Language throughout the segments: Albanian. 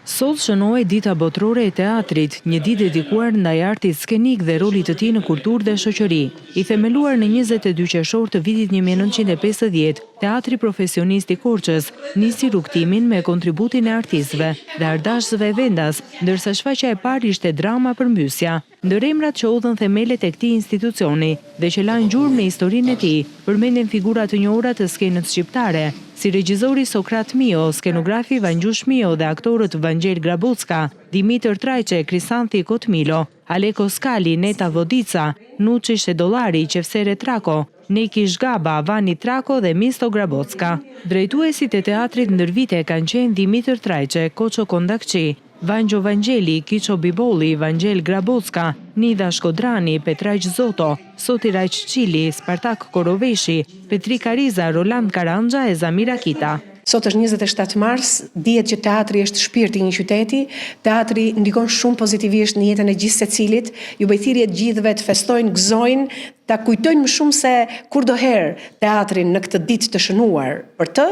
Sot shënohet Dita Botërore e Teatrit, një ditë dedikuar ndaj artit skenik dhe rolit të tij në kulturë dhe shoqëri. I themeluar në 22 qershor të vitit 1950, Teatri Profesionist i Korçës nisi rrugëtimin me kontributin e artistëve dhe artdashësve vendas, ndërsa shfaqja e parë ishte drama Përmbysja. Ndër emrat që hodhën themelet e këtij institucioni dhe që lanë gjurmë në historinë e tij, përmenden figura të njohura të skenës shqiptare, si regjizori Sokrat Mio, skenografi Vangjush Mio dhe aktorët Vangjel Grabocka, Dhimitër Trajçe, Krisanthi Kotmilo, Aleko Skali, Neta Vodica, Nuçi Shedollari, Qefsere Trako, Neki Zhgaba, Vani Trako dhe Misto Grabocka. Drejtuesit e teatrit ndër vite kanë qenë Dhimitër Trajçe, Koço Kondakçi, Vangjo Vangjeli, Kiço Bibolli, Vangjel Grabocka, Nidha Shkodrani, Petraq Zoto, Sotiraq Çili, Spartak Koroveshi, Petri Kariza, Roland Karanxha e Zamira Kita. Sot është 27 mars, dihet që teatri është shpirti i një qyteti, teatri ndikon shumë pozitivisht në jetën e gjithsecilit, ju bëj thirrje të gjithëve të festojnë, gëzojnë, ta kujtojnë më shumë se kurdoherë teatrin në këtë ditë të shënuar për të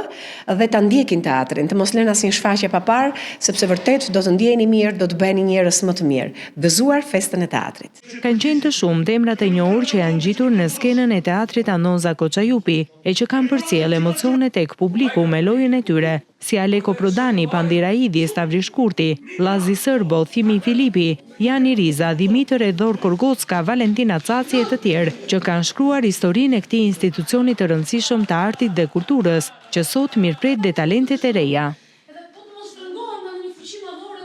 dhe ta ndjekin teatrin, të mos lënë asnjë shfaqje pa parë, sepse vërtet do të ndjeheni mirë, do të bëheni njerëz më të mirë. Gëzuar festën e teatrit. Kanë qenë të shumtë emrat e njohur që janë ngjitur në skenën e Teatrit Andon Zako Çajupi e që kanë përcjellë emocione tek publiku me lojën e tyre, si Aleko Prodani, Pandi Raidhi, Stavri Shkurti, Llazi Sërbo, Thimi Filipi, Jani Riza, Dhimitër e Dhor Korgocka, Valentina Caci e të tjerë, që kanë shkruar historinë e këtij institucioni të rëndësishëm të artit dhe kulturës, që sot mirëpret dhe talentet e reja.